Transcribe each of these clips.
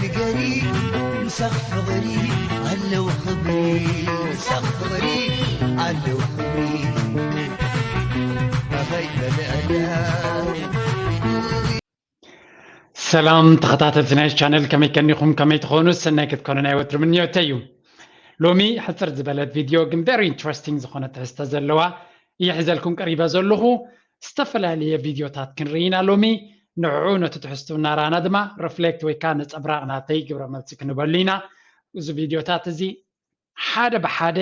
ንገሪ ምሳኽ ፍቕሪ ኣለዉ ክብሪ ምሳኽ ፍቕሪ ኣለዉ ክብሪ ኣኸይ በልዕዳ ሰላም ተኸታተልቲ ናይ ቻነል፣ ከመይ ከኒኹም? ከመይ ትኾኑ? ሰናይ ክትኮኑ ናይ ወትሩ ምንዮተይ እዩ። ሎሚ ሕፅር ዝበለት ቪድዮ ግን very interesting ዝኾነ ትሕዝቶ ዘለዋ እየ ሒዘልኩም ቀሪበ ዘለኹ። ዝተፈላለየ ቪድዮታት ክንርኢ ኢና ሎሚ። ንዕዑ ነቲ ትሕዝቶ እናረኣና ድማ ሪፍሌክት ወይ ከዓ ነፀብራቕ ናተይ ግብረ መልሲ ክንበሉ ኢና። እዚ ቪድዮታት እዚ ሓደ ብሓደ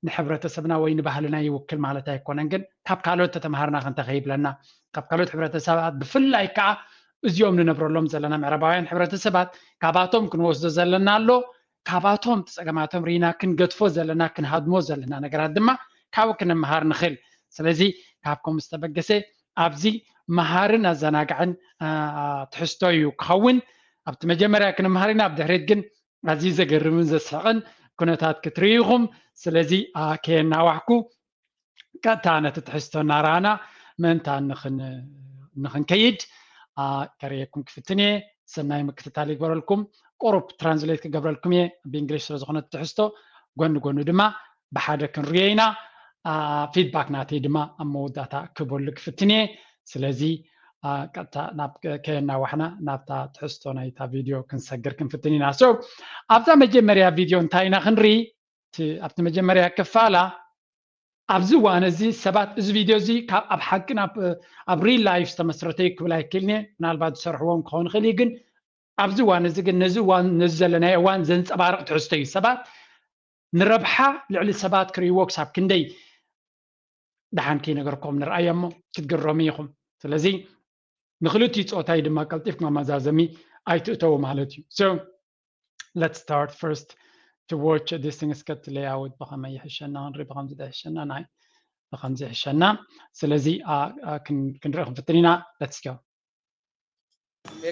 ንሕብረተሰብና ወይ ንባህልና ይውክል ማለት ኣይኮነን፣ ግን ካብ ካልኦት ተተምሃርና ክንተ ከይብለና፣ ካብ ካልኦት ሕብረተሰባት ብፍላይ ከዓ እዚኦም ንነብረሎም ዘለና ምዕራባውያን ሕብረተሰባት ካባቶም ክንወስዶ ዘለና ኣሎ። ካባቶም እቲ ፀገማቶም ርኢና ክንገድፎ ዘለና ክንሃድሞ ዘለና ነገራት ድማ ካብኡ ክንመሃር ንኽእል። ስለዚ ካብ ከምኡ ዝተበገሰ ኣብዚ መሃርን ኣዘናጋዕን ትሕዝቶ እዩ ክኸውን። ኣብቲ መጀመርያ ክንመሃር ኢና። ኣብ ድሕሪት ግን ኣዝዩ ዘገርምን ዘስሕቕን ኩነታት ክትርእዩ ኢኹም። ስለዚ ከየናዋሕኩ ቀጥታ ነቲ ትሕዝቶ እናረኣና ምእንታን ንኽንከይድ ከርእየኩም ክፍትን እየ። ሰናይ ምክትታል ይግበረልኩም። ቁሩብ ትራንስሌት ክገብረልኩም እየ ብእንግሊሽ ስለዝኾነ ትሕዝቶ፣ ጎኒ ጎኒ ድማ ብሓደ ክንርእዮ ኢና። ፊድባክ ናተይ ድማ ኣብ መወዳእታ ክህበሉ ክፍትን እየ። ስለዚ ቀጥታ ናብ ከየናዋሕና ናብታ ትሕዝቶ ናይታ ቪድዮ ክንሰግር ክንፍትን ኢና። So ኣብዛ መጀመርያ ቪድዮ እንታይ ኢና ክንርኢ? ኣብቲ መጀመርያ ክፋላ ኣብዚ እዋን እዚ ሰባት እዚ ቪድዮ እዚ ካብ ኣብ ሓቂ ኣብ ሪል ላይፍ ዝተመስረተ እዩ ክብል ኣይክእልን እየ። ምናልባት ዝሰርሕዎም ክኸውን ይኽእል እዩ፣ ግን ኣብዚ እዋን እዚ ግን ነዚ እዋን ነዚ ዘለናዮ እዋን ዘንፀባርቕ ትሕዝቶ እዩ። ሰባት ንረብሓ ልዕሊ ሰባት ክርእይዎ ክሳብ ክንደይ ደሓን ከይነገርኩም ንርኣዮ እሞ ክትግረሙ ኢኹም። ስለዚ ንክልቲኡ ፆታይ ድማ ቀልጢፍኩም ኣመዛዘሚ ኣይትእተዉ ማለት እዩ። So let's start first to watch this thing እስከ እቲ ሌያውት ብኸመይ ይሕሸና ክንርኢ፣ ብኸምዚ ዶ ይሕሸና? ናይ ብኸምዚ ይሕሸና። ስለዚ ክንርኢ ክንፍትን ኢና። Let's go.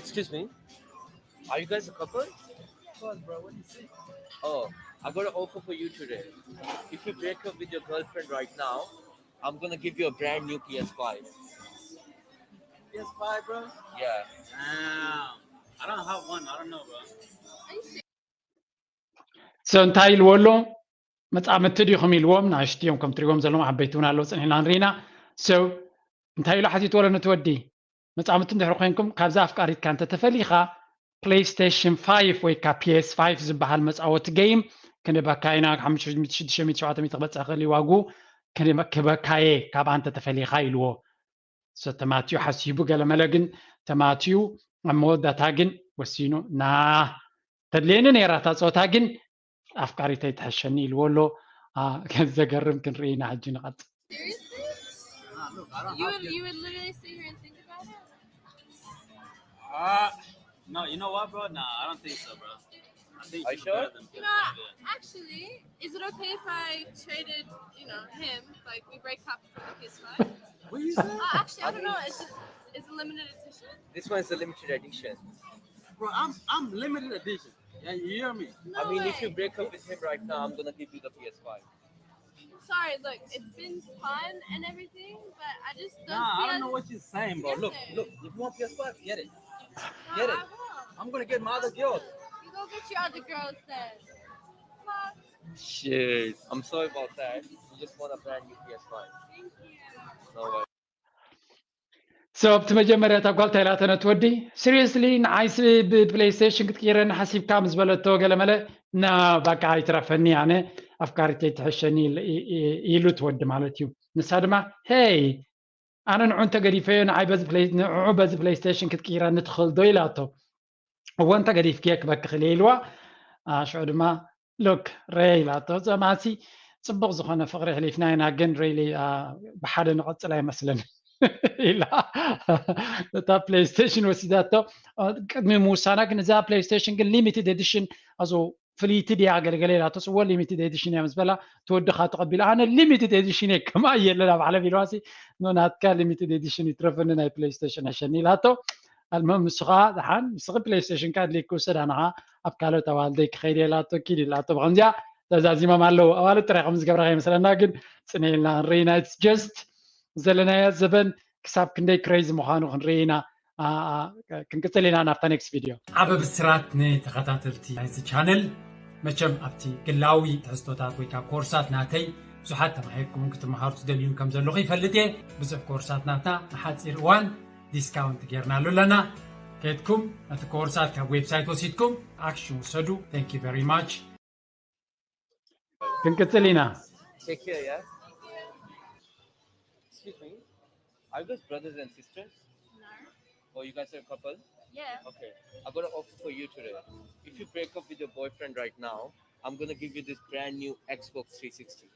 Excuse me, are you guys a couple? Oh, I got an offer for you today. If you break up with your girlfriend right now, I'm gonna give you a brand new P S five. P S five, bro? Yeah. Damn. I don't have one. I don't know, bro. So እንታይ ኢልዎ ኣሎ? መጻምድቲ ዲኹም ኢልዎም። ንኣሽቱ እዮም ከም ትሪእዎም ዘለኹም፣ ዓበይቲ እውን ኣለዉ፣ ጽኒሕና ንርኢና። So እንታይ ኢሉ ሓቲትዎ ኣሎ ነቲ ወዲ? መጻምድቲ እንድሕር ኮይንኩም ካብዛ ኣፍቃሪትካ እንተተፈሊኻ ፕሌይስቴሽን ፋይቭ ወይ ከዓ ፒ ኤስ ፋይቭ ዝበሃል መጻወቲ ጌም ክንበካ ኢና። ሓሙሽተ ሚእቲ፣ ሽዱሽተ ሚእቲ፣ ሸውዓተ ሚእቲ ክበጽሕ ክእል እዩ ዋግኡ። ክበካየ ካብኣ እንተተፈሊኻ ኢልዎ። So ተማትዩ ሓሲቡ ገለመለ፣ ግን ተማትዩ ኣብ መወዳእታ ግን ወሲኑ ና ተድልየኒ ነይራ እታ ፆታ፣ ግን ኣፍቃሪተይ ትሕሸኒ ኢልዎ ኣሎ። ዘገርም ክንርኢ ኢና ሕጂ ንቐፅል። You would, you would literally sit here and think about it? Uh, no, you know what, bro? Nah, I don't think so, bro. I think Are she's you sure? Better than You know, actually, is it okay if I traded, you know, him? Like, we break up for the P S five? What you say? Uh, actually, I don't know. It's just, it's a limited edition. This one is a limited edition. Bro, I'm I'm limited edition. Yeah, you hear me? No I mean, way. If you break up with him right now, I'm gonna give you the P S five. Sorry, look, it's been fun and everything, but I just don't Nah, feel I don't know what you're saying, bro. Look, look, if you want P S five, get it. No, Get it. I will. I'm gonna get my other girls. You go get your other girls then. Fuck. Shit, I'm sorry about that. You just want a brand new P S five. Thank you. No worries. So ኣብቲ መጀመርያ እታ ጓል እንታይ ኢላቶ ነቲ ወዲ? ሲሪየስሊ ንዓይስ ብፕሌይስቴሽን ክትቅይረኒ ሓሲብካ ምስ በለቶ ገለመለ፣ ና በቃ ኣይትረፈኒ፣ ኣነ ኣፍቃሪተይ ትሕሸኒ ኢል- ኢ- ኢ- ኢሉ እቲ ወዲ ማለት እዩ። ንሳ ድማ ሄይ ኣነ ንዑ እንተገዲፈዮ ንዓይ በዚ ፕሌይ- ንዑ በዚ ፕሌይስቴሽን ክትቅይረኒ ትኽእል ዶ ኢላቶ። እወ እንተገዲፍክዮ ክበኪ ክእል እየ ኢልዋ። ሽዑ ድማ ሉክ ሬ ኢላቶ፣ ዘማሲ ፅቡቅ ዝኾነ ፍቅሪ ኣሕሊፍና ኢና፣ ግን ሪሊ ብሓደ ንቐፅል ኣይመስልን ኢላ እታ ፕሌይስቴሽን ወሲዳቶ። ቅድሚ ምውሳና ግን እዛ ፕሌይስቴሽን ግን ሊሚትድ ኤዲሽን ኣዞ ፍልይቲ ድያ ኣገልገለ ኢላቶ። እወ ሊሚትድ ኤዲሽን እያ ምስ በላ እቲ ወዲ ከዓ ተቐቢሉ ኣነ ሊሚትድ ኤዲሽን እየ ከማይ የለን ኣብ ዓለም ኢልዋሲ፣ ኖ ናትካ ሊሚትድ ኤዲሽን ይትረፈኒ ናይ ፕሌይስቴሽን ሕሸኒ ኢላቶ። ኣልመም ንሱ ከዓ ደሓን ንስኺ ፕሌይስቴሽን ካ ኣድልየኪ ውሰድ ኣነ ከዓ ኣብ ካልኦት ኣዋልደይ ክኸይድ እየ ኢላቶ። ኪድ ኢላቶ። ብኸምዚኣ ተዛዚሞም ኣለዉ። ኣዋልድ ጥራይ ከም ዝገብራ ከይመስለና ግን ፅነ ኢልና ክንርኢ ኢና። It's just ዘለናዮ ዘበን ክሳብ ክንደይ ክሬዚ ምዃኑ ክንርኢ ኢና። ክንቅፅል ኢና ናብታ next video። ዓበ ብስራት ንተኸታተልቲ ናይዚ ቻነል። መቸም ኣብቲ ግላዊ ትሕዝቶታት ወይ ከዓ ኮርሳት ናተይ ብዙሓት ተማሂርኩምን ክትመሃሩ ትደልዩን ከም ዘለኹ ይፈልጥ እየ። ብዙሕ ኮርሳት ናትና ንሓፂር እዋን discount ጌርናሉ ኣለና። ከድኩም ነቲ ኮርሳት ካብ ዌብሳይት ወሲድኩም action ውሰዱ። Thank you very much። ክንቅፅል ኢና። Take care, yeah? Excuse me. Are you guys brothers and sisters? Or you guys are a couple? Yeah. Okay. I got an offer for you today. If you break up with your boyfriend right now, I'm gonna give you this brand new Xbox three sixty.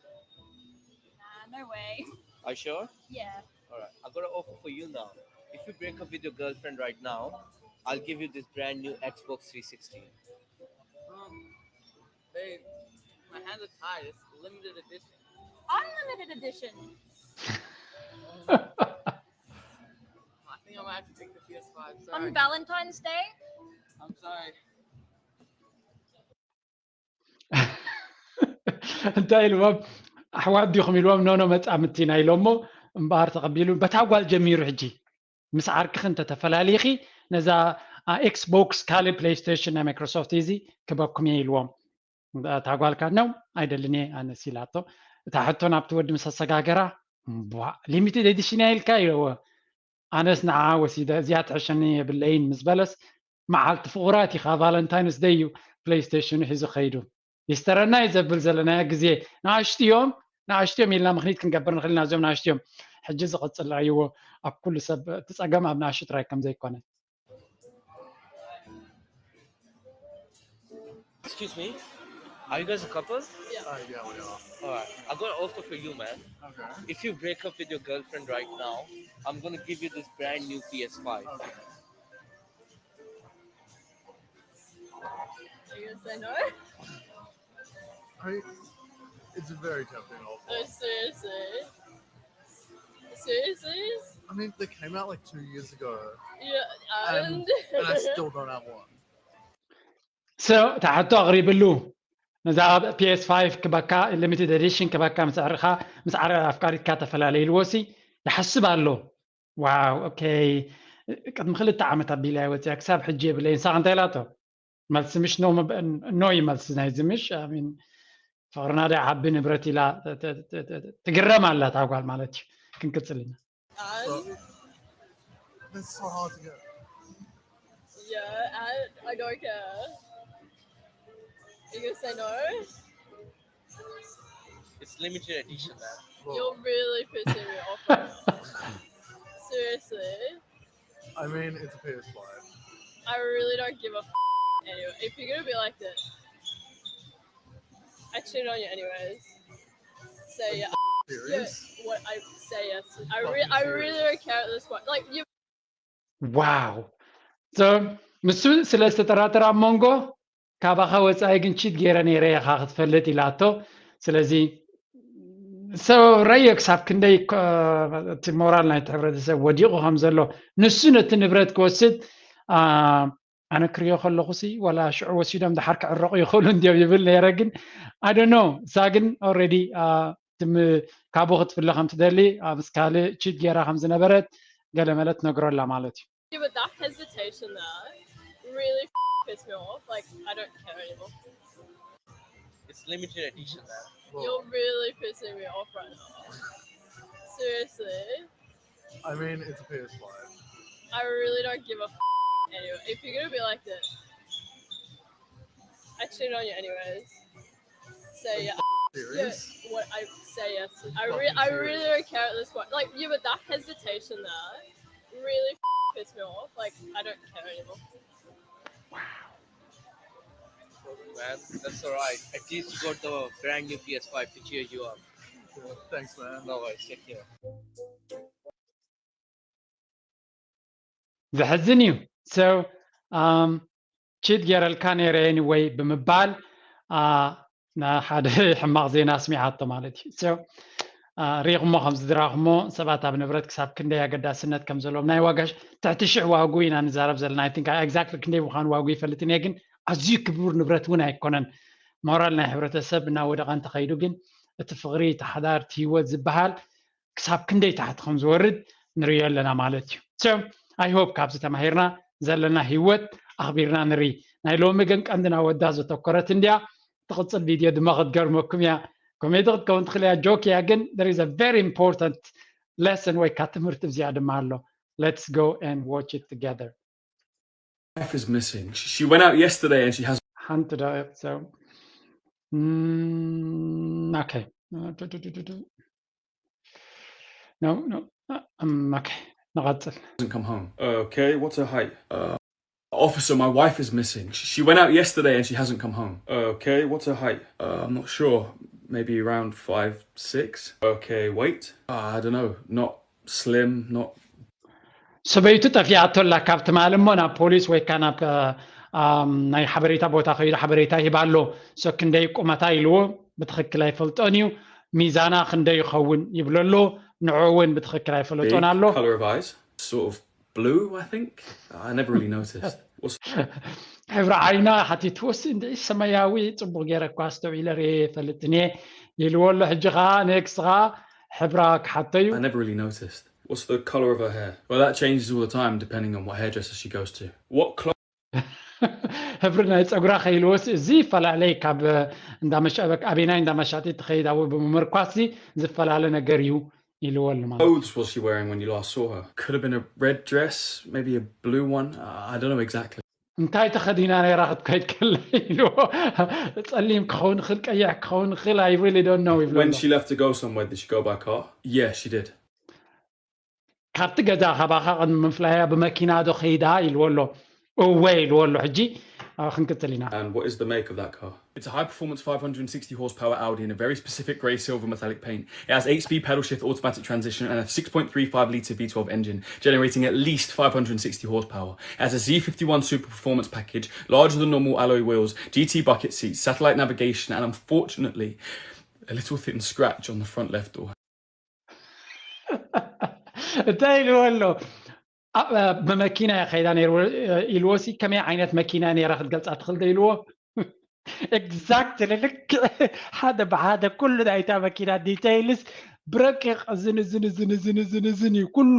Nah, no way. Are you sure? Yeah. All right. I got an offer for you now. If you break up with your girlfriend right now, I'll give you this brand new Xbox three sixty. Um, babe, my hands are tied. It's limited edition. Unlimited edition. I think I might have to take the P S five. Sorry. On Valentine's Day? I'm sorry. እንታይ ኢልዎም? ኣሕዋት ዲኹም ኢልዎም? ኖኖ መፃምድቲ ኢና ኢሎሞ። እምበኣር ተቐቢሉ በታ ጓል ጀሚሩ። ሕጂ ምስ ዓርክኺ እንተተፈላሊኺ ነዛ ኤክስቦክስ ካልእ ፕሌይስቴሽን ናይ ማይክሮሶፍት እዚ ክበኩም እየ ኢልዎም። እታ ጓልካ ነው ኣይደልን እየ ኣነስ ኢላቶ። እታ ሕቶ ናብቲ ወዲ ምስ ኣሰጋገራ limited edition እያ ኢልካ ኢልዎ። ኣነስ ንዓ ወሲደ እዚኣ ትሕሸኒ የብለይን ምስ በለስ መዓልቲ ፍቑራት ኢኻ ቫለንታይንስ ደይ እዩ ፕሌይስቴሽኑ ሒዙ ከይዱ። ይስተረና እዩ ዘብል ዘለናዮ ግዜ ንኣሽቱ እዮም ንኣሽቱ እዮም ኢልና ምኽኒት ክንገብር ንኽእል ኢና እዚኦም ንኣሽቱ እዮም። ሕጂ ዝቕፅል ረኣይዎ ኣብ ኩሉ ሰብ እቲ ፀገም ኣብ ንኣሽቱ ጥራይ ከም ዘይኮነ። Excuse me? Are you guys a couple? Yeah. Uh, yeah, we are. Alright. I got an offer for you, man. Okay. If you break up with your girlfriend right now, I'm gonna give you this brand new P S five. Okay. Are you gonna say no? I mean, it's a very tempting offer. Oh, seriously? Seriously? I mean, they came out like two years ago, Yeah, and, and, and I still don't have one. So እታ ሕቶ ኣቕሪብሉ ነዛ PS5 ክበካ limited edition ክበካ ምስ ዕርኻ ምስ ዓረ ኣፍቃሪትካ ተፈላለ ኢልዎ ሲ ይሓስብ ኣሎ። ዋው okay ቅድሚ ክልተ ዓመት ኣቢላ ወፅያ ክሳብ ሕጂ የብለይን። ንሳኻ እንታይ ኢላቶ? መልሲ ምሽ no መብ- no እዩ መልሲ ናይዚ ምሽ I mean ፍቕርና ዶ ዓቢ ንብረት ኢላ ት- ት- ት- ት- ትግረም ኣላ እታ ጓል ማለት እዩ። ክንቅፅል ኢና። and That's so hard to get. yeah, I, I don't care. You gonna say no? It's limited edition, man. You're really pissing me off right now. Seriously. I mean, it's a PS5. I really don't give a f- anyway. If you're gonna be like this, I cheat on you anyways. So yeah, yeah, Serious? what I say yes. I re- I really don't care at this point. Like you ዋው so ንሱ ስለ ዝተጠራጠረ ኣብ መንጎ ካባኻ ወፃኢ ግን ቺት ገይረ ነይረ ኢኻ ክትፈልጥ ኢላቶ። ስለዚ so ረዮ ክሳብ ክንደይ እኮ እቲ ሞራል ናይቲ ሕብረተሰብ ወዲቑ ከም ዘሎ ንሱ ነቲ ንብረት ክወስድ አ፣ ኣነ ክሪኦ ከለኹ ሲ ዋላ ሽዑ ወሲዶም ድሓር ክዕረቑ ይኽእሉ እንዲዮም ይብል ነይረ ግን I don't know እሳ ግን already አ፣ ትም ካብኡ ክትፍለ ከም ትደሊ አ፣ ምስ ካልእ ቺት ገይራ ከም ዝነበረት ገለመለ ትነግሮ ኣላ ማለት እዩ። Yeah, but that hesitation there really f- pissed me off. Like I don't care anymore. It's limited edition, man. You're really pissing me off right now. Seriously. I mean, it's a PS5. I really don't give a f- anyway. If you're gonna be like this, I cheat on you anyways. So yeah, yeah, Serious? what I say yes. I re- I really don't care at this point. Like yeah, but that hesitation there really f- pissed me off. Like I don't care anymore. Man, that's alright. At least you got the brand new PS5 to cheer you up. Thanks, man. No worries, take care. ዘሕዝን እዩ። So ቺት ገይረልካ ነይረ anyway ብምባል አ፣ ንሓደ ሕማቕ ዜና ኣስሚዓቶ ማለት እዩ። So አ፣ ሪኢኹሞ ከም ዝድራኹሞ ሰባት ኣብ ንብረት ክሳብ ክንደይ ኣገዳስነት ከም ዘለዎም ናይ ዋጋ ሽ- ትሕቲ ሽሕ ዋግኡ ኢና ንዛረብ ዘለና። I think exactly ክንደይ ምዃኑ ዋግኡ ይፈልጥን እየ ግን ኣዝዩ ክቡር ንብረት እውን ኣይኮነን። ሞራል ናይ ሕብረተሰብ እናወደቐ እንተኸይዱ ግን እቲ ፍቕሪ እቲ ሓዳር እቲ ህይወት ዝበሃል ክሳብ ክንደይ ታሕቲ ከም ዝወርድ ንሪኦ ኣለና ማለት እዩ። So I hope ካብዚ ተማሂርና ዘለና ህይወት ኣኽቢርና ንርኢ። ናይ ሎሚ ግን ቀንድና ወዳ ዘተኮረት እንድያ። ትቕጽል ቪድዮ ድማ ክትገርመኩም እያ። ኮሜዲ ክትከውን ትኽእል እያ፣ ጆክ እያ፣ ግን there is a very important lesson ወይ ካ ትምህርቲ እዚኣ ድማ ኣሎ። Let's go and watch it together. Wife is missing. She, she went out yesterday and she hasn't ሓንቲ ደቂቕ so mm, okay. No, no. Uh, um, okay. ንቐጽል። Come home. Okay, what's her height? Uh, officer, my wife is missing. She, she went out yesterday and she hasn't come home. Okay, what's her height? Uh, I'm not sure. Maybe around five six. Okay, weight? Uh, I don't know. Not slim, not ሰበይቱ ጠፊኣቶ ኣላ ካብ ትማሊ እሞ ናብ ፖሊስ ወይ ካ ናብ ናይ ሓበሬታ ቦታ ከይዱ ሓበሬታ ይህብ ኣሎ። So ክንደይ ቁመታ ኢልዎ ብትኽክል ኣይፈልጦን እዩ። ሚዛና ክንደይ ይኸውን ይብሎ ኣሎ። ንዑ እውን ብትኽክል ኣይፈለጦን ኣሎ። Color of eyes, sort of blue, I think. I never really noticed. What's ሕብሪ ዓይና ሓቲትዎስ እንድዒ ሰማያዊ ጽቡቕ ገይረ እኳ ኣስተውዒለ ርእየ ይፈልጥን እየ ኢልዎ ኣሎ። ሕጂ ኸዓ ኔክስ ኸዓ ሕብራ ክሓቶ እዩ። I never really noticed. What's the color of her hair? Well, that changes all the time depending on what hairdresser she goes to. What clothes ሕብሪ ናይ ፀጉራ ከይልወስ እዚ ይፈላለይ ካብ እንዳመሻበክ ኣበናይ እንዳመሻጢ ትኸይድ ኣብ ብምምርኳስ እዚ ዝፈላለ ነገር እዩ ኢልዎ ኣሎ ማለት እዩ። Clothes was she wearing when you last saw her? Could have been a red dress, maybe a blue one. I I don't know exactly. እንታይ ተኸዲና ነይራ ክትከይድ ከላ ኢልዎ። ፀሊም ክኸውን ይኽእል፣ ቀይሕ ክኸውን ይኽእል፣ I really don't know ይብሎ When ኣሎ። she left to go somewhere, did she go by car? Yeah, she did. ካብቲ ገዛ ካባኻ ቅድሚ ምፍላያ ብመኪና ዶ ከይዳ ኢልዎ ኣሎ። እወ ኢልዎ ኣሎ። ሕጂ ኣብ ክንቅፅል ኢና። And what is the make of that car? It's a high performance five hundred sixty horsepower Audi in a very specific grey silver metallic paint. It has eight speed pedal shift automatic transmission and a six point three five litre V twelve engine, generating at least five hundred sixty horsepower. It has a Z fifty-one super performance package, larger than normal alloy wheels, G T bucket seats, satellite navigation, and unfortunately, a little thin scratch on the front left door. እንታይ ኢልዎ ኣሎ? ኣ- ኣ- ብመኪና እየ ከይዳ ነይሩ ኢልዎ ሲ ከመይ ዓይነት መኪና ነይራ ክትገልፃ ትኽእል ዶ ኢልዎ? ኤግዛክትሊ ልክዕ ሓደ ብሓደ ኩሉ ናይታ መኪና ዲቴይልስ ብረቂቕ ዝን ዝን ዝን ዝን ዝን ዝን እዩ ኩሉ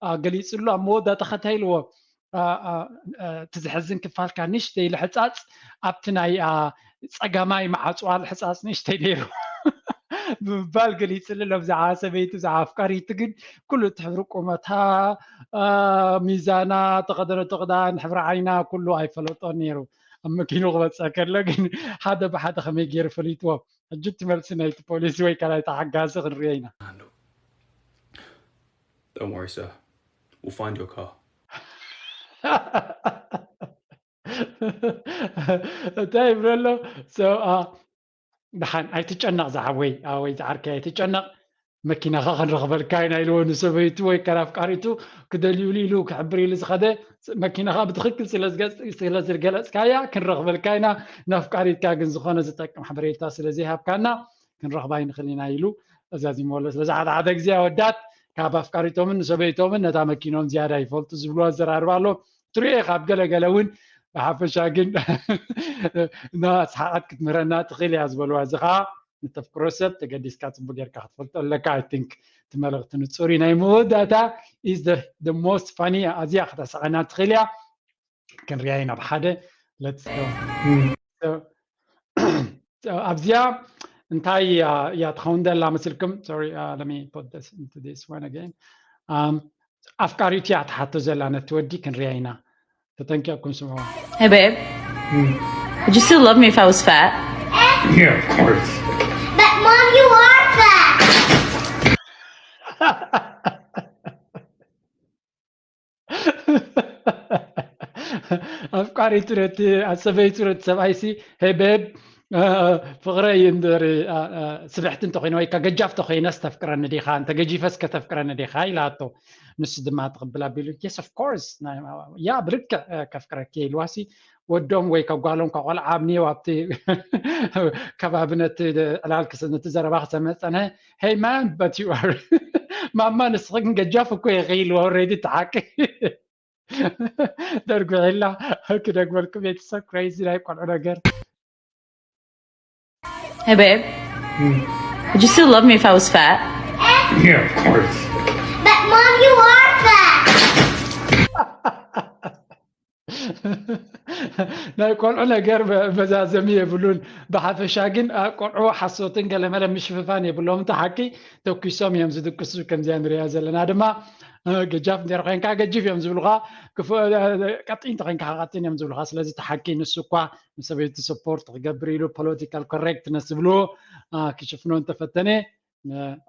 ኣ፣ ገሊፅሉ ኣብ መወዳእታ ከታይ ኢልዎ ኣ፣ ኣ፣ ኣ፣ እቲ ዘሕዝን ክፋልካ ንሽተይ ልሕፃፅ ኣብቲ ናይ ኣ፣ ፀጋማይ መዓፅዋ ልሕፃፅ ንሽተይ ነይሩ ብምባል ገሊፅሉ ኣሎ። ብዛዕባ ሰበይቱ ብዛዕባ ኣፍቃሪቱ ግን ኩሉ እቲ ሕብሪ ቁመታ ኣ፣ ሚዛና ተኸደነቶ ክዳን ሕብሪ ዓይና ኩሉ ኣይፈለጦን ነይሩ። ኣብ መኪኑ ክበፅሕ ከሎ ግን ሓደ ብሓደ ከመይ ገይሩ ፈሊጥዎ። ሕጂ እቲ መልሲ ናይቲ ፖሊሲ ወይ ከዓ ናይቲ ሓጋዚ ክንሪኦ ኢና። Don't worry, sir. We'll find your car. እንታይ ይብሎ ኣሎ? So, ኣ፣ ደሓን ኣይትጨነቕ ዝሓወይ፣ ኣወይ ዝዓርከይ ኣይትጨነቕ፣ መኪናኻ ክንረኽበልካ ኢና ኢልዎ ንሰበይቱ ወይ ከ ኣፍቃሪቱ ክደልዩሉ ኢሉ ክሕብር ኢሉ ዝኸደ መኪናኻ ብትኽክል ስለ ዝገ- ስለ ዝገለፅካያ ክንረኽበልካ ኢና፣ ንኣፍቃሪትካ ግን ዝኾነ ዝጠቅም ሓበሬታ ስለ ዘይሃብካና ክንረኽባ ይንኽእል ኢና ኢሉ ኣዛዚምዎ ኣሎ። ስለዚ ሓደ ሓደ ግዜ ኣወዳት ካብ ኣፍቃሪቶምን ንሰበይቶምን ነታ መኪኖም ዝያዳ ይፈልጡ ዝብሉ ኣዘራርባ ኣሎ። ትሪኦ ኢኻ ኣብ ገለገለ እውን ብሓፈሻ ግን እና ኣስሓቐት ክትምህረና ትኽእል እያ ዝበልዋ። እዚ ከዓ ንተፍቅሮ ሰብ ተገዲስካ ፅቡቅ ጌርካ ክትፈልጦ ኣለካ። I think እቲ መልእኽቲ ንፁር እዩ። ናይ መወዳእታ is the, the most funny ኣዝያ ከተስቀና ትኽእል እያ። ክንሪኣ ኢና ብሓደ። Let's go. So ኣብዚኣ እንታይ እያ ትኸውን ዘላ መስልኩም? Sorry, uh, let me put this into this one again. Um, ኣፍቃሪቱ እያ ትሓቶ ዘላ ነቲ ወዲ ክንሪኣ ኢና። ተጠንቂቕኩም ስምዑ። Hey, babe. Would you still love me if I was fat? Yeah, of course. But mom, you are fat. ኣፍቃሪቱ ነቲ ኣሰበይቱ ነቲ ሰብኣይሲ ሄይ ቤብ ፍቕረይ እንድሪ ስብሕቲ እንተኮይነ ወይ ገጃፍ ተኮይነስ ተፍቅረኒ ዲኻ እንተ ገጂፈስ ከተፍቅረኒ ዲኻ ኢላቶ። ንሱ ድማ ትቕብል ኣቢሉ yes of course ያ ብልክዕ ከፍቅረኪ ኢልዋሲ ወዶም ወይ ከጓሎም ከቆልዓ ኣብኒዮ ኣብቲ ከባቢ ነቲ ዕላል ነቲ ዘረባ ክሰምዕ ጸንሐ። Hey man, but you are ማማ ንስኺ ግን ገጃፍ እኮ ኢኺ ኢልዋ። Already ተሓቂ ደርጉ ዒላ ክደግመልኩም ቤተሰብ crazy ናይ ቆልዑ ነገር። Hey, babe. Would you still love me if I was fat? Yeah, of course. But mom, you are fat. ናይ ቆልዑ ነገር መዛዘሚ የብሉን። ብሓፈሻ ግን ቆልዑ ሓሶትን ገለመለ ምሽፍፋን የብሎም። እቲ ሓቂ ተኩሶም እዮም ዝድቅሱ። ከምዚኣ ንሪኣ ዘለና ድማ ገጃፍ እንተ ኮይንካ ገጅፍ እዮም ዝብሉካ፣ ቀጢን ተኮይንካ ቀጢን እዮም ዝብሉካ። ስለዚ እቲ ሓቂ ንሱ እኳ ንሰበይቲ support ክገብር ኢሉ political correctness ዝብልዎ ክሽፍኖ እንተፈተነ፣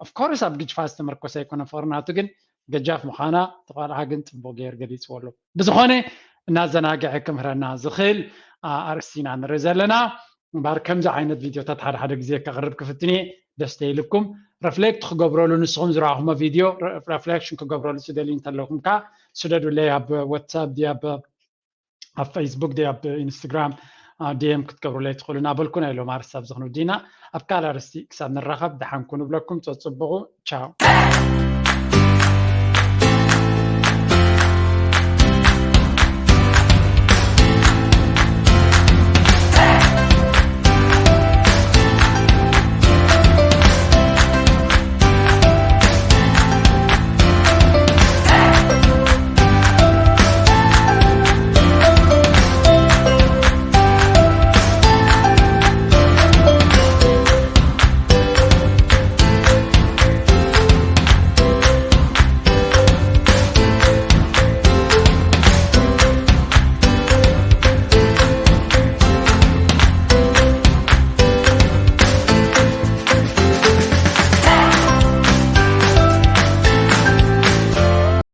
of course ኣብ ግጅፋ ዝተመርኮሰ ኣይኮነ ፍቅሪ ናቱ፣ ግን ገጃፍ ምዃና ተቋልዓ ግን ፅቡቅ ገይር ገሊፅዎ ኣሎ። ብዝኾነ እናዘናግዐ ክምህረና ዝኽእል ኣርእስቲ ኢና ንርኢ ዘለና። እምበኣር ከምዚ ዓይነት ቪድዮታት ሓደ ሓደ ግዜ ከቕርብ ክፍትን እየ። ደስ ተይልኩም reflect ክገብረሉ፣ ንስኹም ዝረኣኹሞ ቪድዮ reflection ክገብረሉ ትደልዩ እንተለኹም ከ ስደዱለይ። ኣብ WhatsApp ድዩ ኣብ ኣብ Facebook ድዩ ኣብ Instagram DM ክትገብሩለይ ትኽእሉ እናበልኩ ናይ ሎም ኣርእስቲ ኣብዚ ክንውድእ ኢና። ኣብ ካልእ ኣርእስቲ ክሳብ ንራኸብ ደሓን ኩኑ እብለኩም። ጸጽብቑ። ቻው።